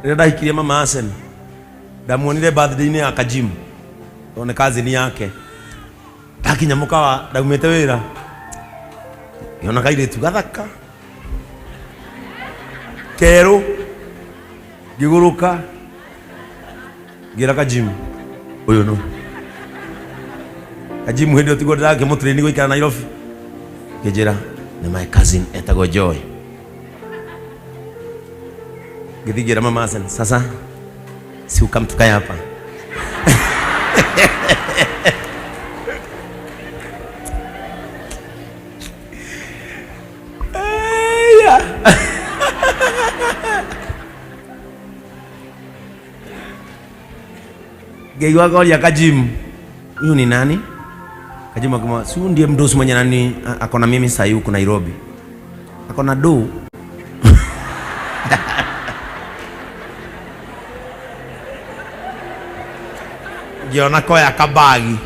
Rĩrĩa ndahikirie mama Asen, ndamuonire birthday-inĩ ya Kajimu, tondũ nĩ cousin yake. Ndakinya mũkawa, ndaumĩte wĩra, ngĩona kairĩtu gathaka kerũ, ngĩgũrũka, ngĩra Kajimu, ũyũ nũ? Kajimu hĩndĩ ĩyo tiguo ndĩrakĩmũtrain gũikara Nairobi. Ngĩnjĩra nĩ my cousin etagwo Joy. Ngĩthiĩ ngĩra mama Hassan, sasa si ukam tukae hapa. Eya. Ngĩigua ngoria Kajimu, huyu ni nani? Kajimu akimwa, si huyu ndiye mdosi mwenye nani akona mimi sahii huku Nairobi, akona do. Ngĩona koya kabagi.